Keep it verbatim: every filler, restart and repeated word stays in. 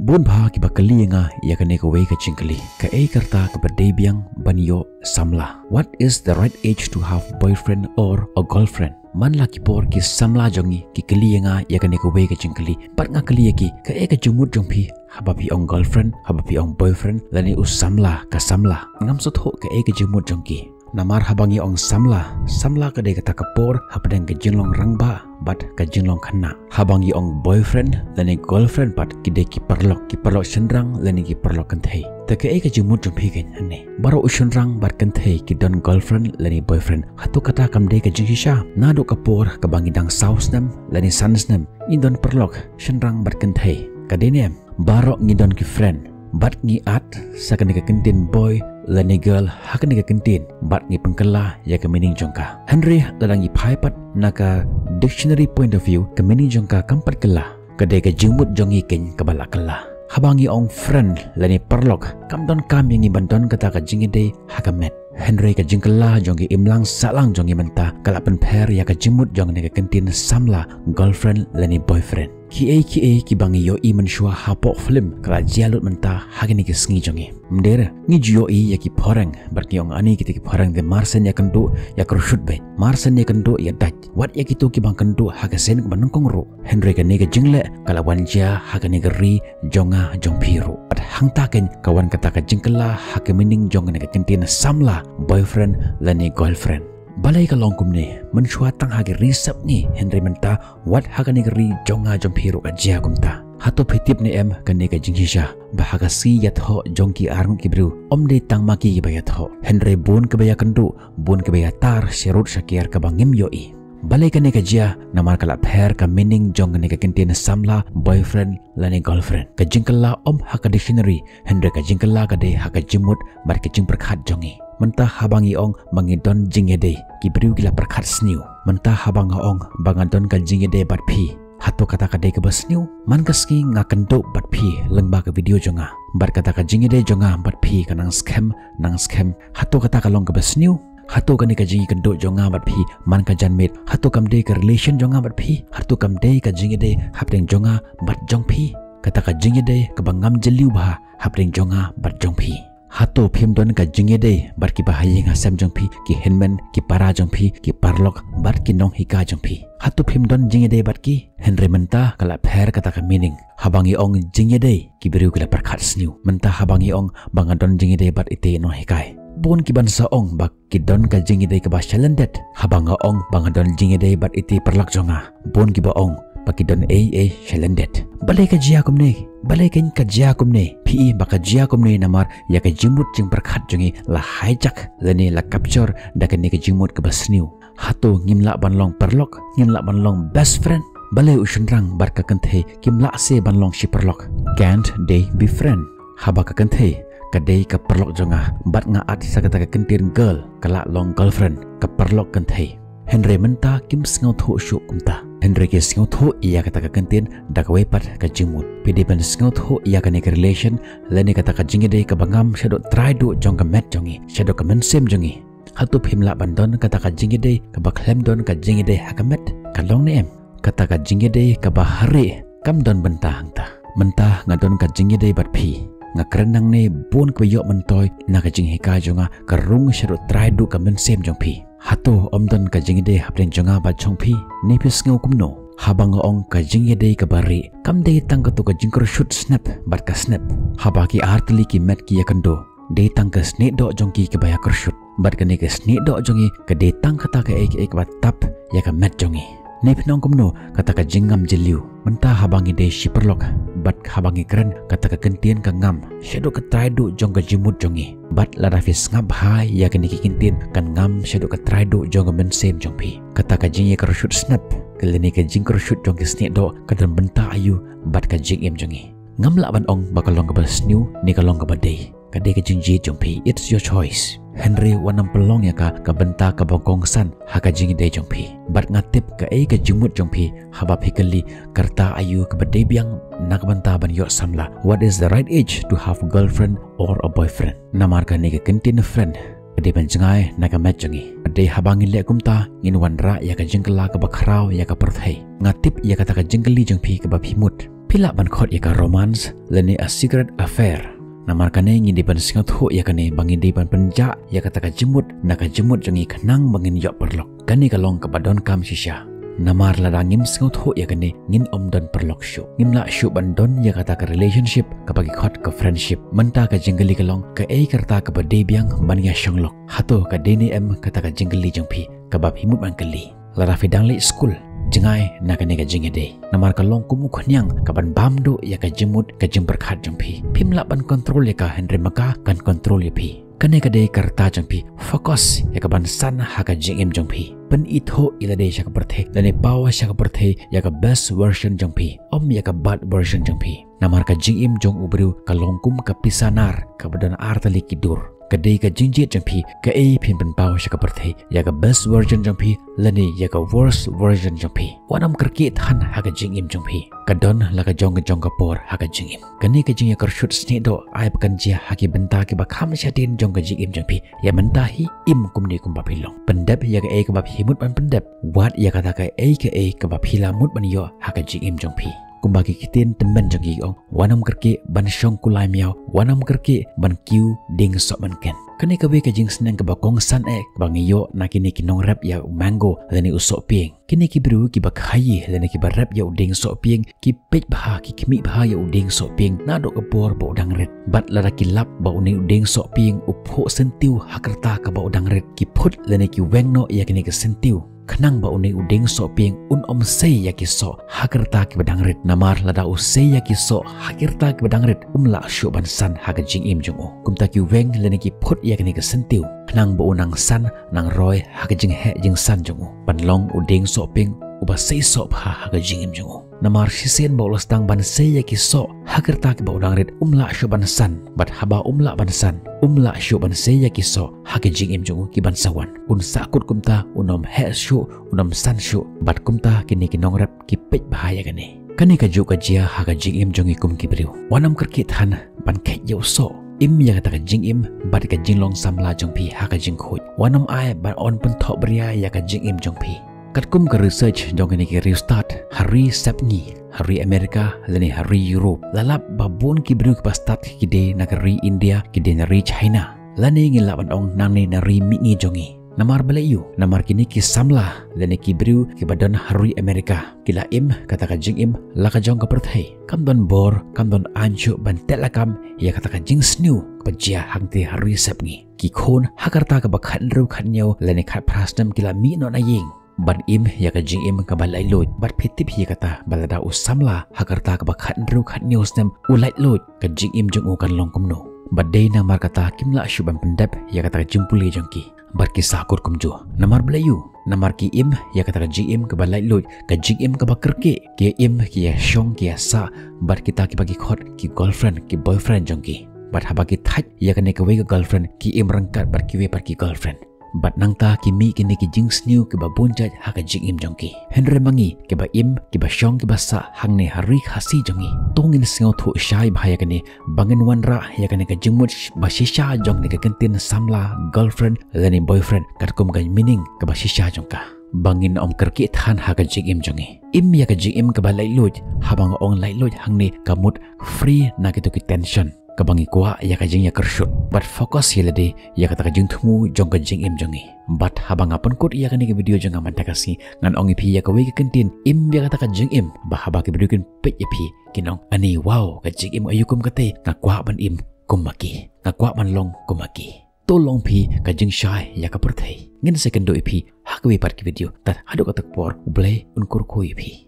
Bun bha kiba kylli ïa nga ïa kane kawei ka jingkylli. Kaei ka rta kaba dei biang ban ïoh samla? What is the right age to have boyfriend or a girlfriend? Man la ki por ki samla jong ngi ki kylli ïa nga ïa kane kawei ka jingkylli. Bad nga kylli ïa ki, kaei ka jingmut jong phi haba phi ong girlfriend, haba phi ong boyfriend, lane u samla, ka samla? Ngam sngewthuh kaei ka jingmut jong ki. Namar haba ngi ong samla, samla ka dei kata ka por hapdeng ka jinglong rangbah bad ka jinglong khynnah. Haba ngi ong boyfriend lane girlfriend pat, ki dei ki paralok, ki paralok shynrang lane ki paralok kynthei. Te kaei ka jingmut jong phi keiñ hangne? Baroh u shynrang bad kynthei ki don girlfriend lane boyfriend. Hato kata kam dei ka jingshisha? Naduh ka por kaba ngi dang saw snem lane san snem, ngi don paralok shynrang bad kynthei. Ka dei ne em? Baroh ngi don ki friend bad ngi add sa kane ka kyntien boy lane girl ha kane ka kyntien, bad ngi pynkylla ïa ka meaning jong ka. Hynrei lada ngi phai pat na ka dictionary point of view, ka meaning jong ka kam pat kylla. Ka dei ka jingmut jong ngi keiñ kaba la kylla. Haba ngi ong friend lane paralok, kam donkam ïa ngi ban don kata ka jingïadei ha ka met. Hynrei ka jingkylla jong ki imlang sahlang jong ngi mynta ka la pynpher ïa ka jingmut jong kane ka kyntien samla, girlfriend lane boyfriend. Kiei kiei kiba ngi ïohi mynshuwa hapoh film ka la jia lut mynta ha kine ki sngi jong ngi. Ym dei re, ngi ju ïohi ïa ki phoreng bad ngi ong, ani kita ki phoreng te marshen ïakynduh ïa kyrshuh beit, marshen ïakynduh ïa dait. Wat ïa kito kiba kynduh ha ka sien kaba nyngkong ruh. Hynrei kane ka jingleh ka la wan jia ha kane ka ri jong nga jong phi ruh. Bad hangta keiñ ka wan kata ka jingkylla ha ka meaning jong kane ka kyntien samla, boyfriend lane girlfriend. Balei ka long kumne? Mynshuwa tang ha ki ri sepngi, hynrei mynta wat ha kane ka ri jong nga jong phi ruh ka jia kumta. Hato phi tip ne em kane ka jingshisha, ba ha ka sngi ïathoh jong ki arngut ki briew, ym dei tang ma ki kiba ïathoh, hynrei bun kiba ïakynduh, bun kiba ïatar sharud shaker kaba ngim ïohi. Balei kane ka jia? Namar ka la pher ka meaning jong kane ka kyntien samla, boyfriend lane girlfriend. Ka jingkylla ym ha ka dictionary, hynrei ka jingkylla ka dei ha ka jingmut bad ka jingpyrkhat jong ngi. Mynta haba ngi ong ba ngi don jingïadei, ki briew ki la pyrkhat sniew. Mynta haba nga ong ba nga don ka jingïadei bad phi, hato kata ka dei kaba sniew? Man ka sngi nga kynduh bad phi lyngba ka video jong nga, bad kata ka jingïadei jong nga bad phi ka nang skhem, nang skhem. Hato kata ka long kaba sniew? Hato kane ka jingïakynduh jong nga bad phi man ka janmiet, hato kam dei ka relation jong nga bad phi? Hato kam dei ka jingïadei hapdeng jong nga bad jong phi? Kata ka jingïadei kaba ngam jylliew bha hapdeng jong nga bad jong phi. Hato phim don ka jingïadei bad kiba ha ïing ha sem jong phi, ki hynmen, ki para jong phi, ki paralok bad ki nonghikai jong phi? Hato phim don jingïadei bad ki? Hynrei mynta ka la pher kata ka meaning. Haba ngi ong jingïadei, ki briew ki la pyrkhat sniew. Mynta haba ngi ong ba nga don jingïadei bad ite i nonghikai, bun kiban sa ong ba ki don ka jingïadei kaba shalyndet. Haba nga ong ba nga don jingïadei bad ite i paralok jong nga, bun kiba ong ba ki don ei ei shalyndet. Balei ka jia kumne? Balei keiñ ka jia kumne? Phi i ba ka jia kumne namar ïa ka jingmut jingpyrkhat jong ngi la hijack lane la capture da kane ka jingmut kaba sniew. Hato ngim lah ban long paralok, ngim lah ban long best friend? Balei u shynrang bad ka kynthei kim lah se ban long shi paralok? Can't they be friend? Haba ka kynthei ka dei ka paralok jong nga bad nga add sa kata ka kyntien girl, ka lah long girlfriend, ka paralok kynthei. Hynrei mynta kim sngewthuh shuh kumta. Hynrei ki sngewthuh ïa kata ka kyntien da kawei pat ka jingmut. Phi dei ban sngewthuh ïa kane ka relation lane kata ka jingïadei kaba ngam shaduh trai duh jong ka met jong ngi, shaduh ka mynsiem jong ngi. Hato phim lah ban don kata ka jingïadei kaba khlem don ka jingïadei ha ka met? Ka long ne em? Kata ka jingïadei kaba ha rieh kam don bynta hangta. Mynta nga don ka jingïadei bad phi, nga kren nangne, bun kiba ïoh myntoi na ka jinghikai jong nga, ka rung shaduh trai duh ka mynsiem jong phi. Hato ym don ka jingïadei hapdeng jong nga bad jong phi? Ne phi sngew kumno? Haba nga ong ka jingïadei kaba rieh, kam dei tang kato ka jingkyrshut snep bad ka snep. Haba ki artylli ki met ki ïakynduh, dei tang ka snieh doh jong ki kaba ïakyrshut. Bad kane ka snieh doh jong ngi ka dei tang kata kaei kaei kaba tap ïa ka met jong ngi. Ne phin ong kumno kata ka jingngam jylliew? Mynta haba ngi dei shi paralok bad haba ngi kren kata ka kyntien ka ngam shaduh ka trai duh jong ka jingmut jong ngi. Bad lada phi sngap bha ïa kine ki kyntien, kan ngam shaduh ka trai duh jong ka mynsiem jong phi. Kata ka jingïakyrshut snep, ka lane ka jingkyrshut jong ki snieh doh, ka don bynta aïu bad ka jingim jong ngi? Ngam lah ban ong ba ka long kaba sniew ne ka long kaba dei. Ka dei ka jingjied jong phi, it's your choice. Hynrei wat nym pynlong ïa ka ka bynta kaba kongsan ha ka jingïadei jong phi. Bad nga tip kaei ka jingmut jong phi haba phi kylli, ka rta aïu kaba dei biang na ka bynta ban ïoh samla? What is the right age to have girlfriend or a boyfriend? Namar kane ka kyntien friend ka dei ban jngai na ka met jong ngi. Ka dei haba ngin leh kumta, ngin wanrah ïa ka jingkylla kaba khraw ïa ka pyrthei. Nga tip ïa kata ka jingkylli jong phi kaba phi mut. Phi lah ban khot ïa ka romance lane a secret affair. Namar kane ngi dei ban sngewthuh ïa kane ba ngi dei ban pynjah ïa kata ka jingmut na ka jingmut jong ngi khnang ba ngin ïoh paralok. Kane ka long kaba donkam shisha. Namar lada ngim sngewthuh ïa kane ngin ym don paralok shuh. Ngim lah shuh ban don ïa kata ka relationship kaba ki khot ka friendship. Mynta ka jingkylli ka long kaei ka rta kaba dei biang ban ïa shong lok. Hato ka dei ne em kata ka jingkylli jong phi kaba phi mut ban kylli. Lada phi dang leit skul, jngai na kane ka jingïadei. Namar ka long kum u khñiang kaban bam duh ïa ka jingmut ka jingpyrkhat jong phi. Phim lah ban control ïa ka hynrei ma ka kan control ïa phi. Kane ka dei ka rta jong phi. Focus ïa kaban san ha ka jingim jong phi. Pynithuh ïa lade sha ka pyrthei lane paw sha ka pyrthei ïa ka best version jong phi, ym ïa ka bad version jong phi. Namar ka jingim jong u briew ka long kum ka pisa nar kaba don ar tylli ki dur. Ka dei ka jingjied jong phi kaei phin pynpaw sha ka pyrthei, ïa ka best version jong phi lane ïa ka worst version jong phi. Wat nym kyrkieh than ha ka jingim jong phi. Ka don la ka jong ka jong ka por ha ka jingim. Kane ka jingïakyrshut snieh doh ai ba kan jia ha ki bynta kiba kham shadien jong ka jingim jong phi. Ïa mynta hi im kumne kumba phi long. Pyndep ïa kaei kaba phi mut ban pyndep. Wad ïa kata kaei kaei kaba phi la mut ban ïoh ha ka jingim jong phi. Kumba ki ktien tymmen jong ki ong, wat nym kyrkieh ban shong kulai miaw, wat nym kyrkieh ban kiew dieng sohmynken. Kane kawei ka jingsneng kaba kongsan eh kaba ngi ïoh na kine ki nongrep ïa u mango lane u sohpieng. Kine ki briew kiba khaii lane kiba rep ïa u dieng sohpieng ki peit bha, ki khmih bha ïa u dieng sohpieng naduh ka por ba u dang rit. Bad lada ki lap ba une u dieng sohpieng u phuh syntiew ha ka rta kaba u dang rit, ki phut lane ki weng noh ïa kine ki syntiew. Khnang ba une u dieng sohpieng un ym sei ïa ki soh ha ka rta kiba dang rit. Namar lada u sei ïa ki soh ha ka rta kiba dang rit, um lah shuh ban san ha ka jingim jong u. Kumta ki weng lane ki phut ïa kine ki syntiew khnang ba u nang san, nang roi ha ka jingheh jingsan jong u. Ban long u dieng sohpieng uba sei soh bha ha ka jingim jong u. Namar shisien ba u la sdang ban sei ïa ki soh ha ka rta kiba u dang rit, um lah shuh ban san. Bad haba um lah ban san, um lah shuh ban sei ïa ki soh ha ka jingim jong u kiban sa wan. Un sahkut kumta, un ym heh shuh, un ym san shuh. Bad kumta kine ki nongrep ki peit bha ïa kane. Kane kajuh ka jia ha ka jingim jong ngi kum ki briew. Wat nym kyrkieh than ban kheit ïa u soh. Im ïa kata ka jingim bad ka jinglong samla jong phi ha ka jingkhuid. Wat nym ai ban wan pynthohbria ïa ka jingim jong phi. Katkum ka research jong kine ki riewstad ha ri sepngi, ha ri America lane ha ri Europe, la lap ba bun ki briew kiba stad ki dei na ka ri India, ki dei na ri China. Lane ngi lah ban ong nangne na ri mihngi jong ngi. Namar balei? Namar kine ki samla lane ki briew kiba don ha ri America ki la im kata ka jingim la ka jong ka pyrthei. Kam don bor, kam don aiñ shuh ban teh lakam ïa kata ka jingsniew kaba jia hangtei ha ri sepngi. Ki khun ha ka rta kaba khathynriew khathynñiew lane khatphra snem ki la mih noh na ïing ban im ïa ka jingim kaba laitluid. Bad phi tip hi kata ba lada u samla ha ka rta kaba khathynriew khathynñiew snem u laitluid, ka jingim jong u kan long kumno? Bad dei namar kata kim lah shuh ban pyndep ïa kata ka jingpule jong ki. Bad ki sahkut kumjuh. Namar balei? Namar ki im ïa kata ka jingim kaba laitluid, ka jingim kaba kyrkieh. Ki im, ki ïa shong, ki ïa sah bad kita kiba ki khot ki girlfriend, ki boyfriend jong ki. Bad haba ki thait ïa kane kawei ka girlfriend, ki im ryngkat bad kiwei pat ki girlfriend. Bad nangta ki mih kine ki jingsniew kiba bun jait ha ka jingim jong ki. Hynrei ma ngi kiba im, kiba shong, kiba sah hangne ha ri Khasi jong ngi, to ngin sngewthuh shai bha ïa kane, ba ngin wanrah ïa kane ka jingmut sh-, ba shisha jong kane ka kyntien samla, girlfriend lane boyfriend katkum ka meaning kaba shisha jong ka. Ba ngin ym kyrkieh than ha ka jingim jong ngi. Im ïa ka jingim kaba laitluid, haba nga ong laitluid hangne ka mut free na kito ki tension. Kaba ngi kwah ïa ka jingïakyrshut. Bad focus ïa lade ïa kata ka jingthmu jong ka jingim jong ngi. Bad haba nga pynkut ïa kane ka video jong nga mynta ka sngi, ngan ong ïa phi ïa kawei ka kyntien, im ïa kata ka jingim, ba haba ki briew kin peit ïa phi kin ong, ani, wow, ka jingim aïu kum kata, nga kwah ban im kum ma ki. Nga kwah ban long kum ma ki. To long phi ka jingshai ïa ka pyrthei. Ngin sa ïakynduh ïa phi ha kawei pat ka video. Tad haduh kata ka por, U Blei un kyrkhu ïa phi.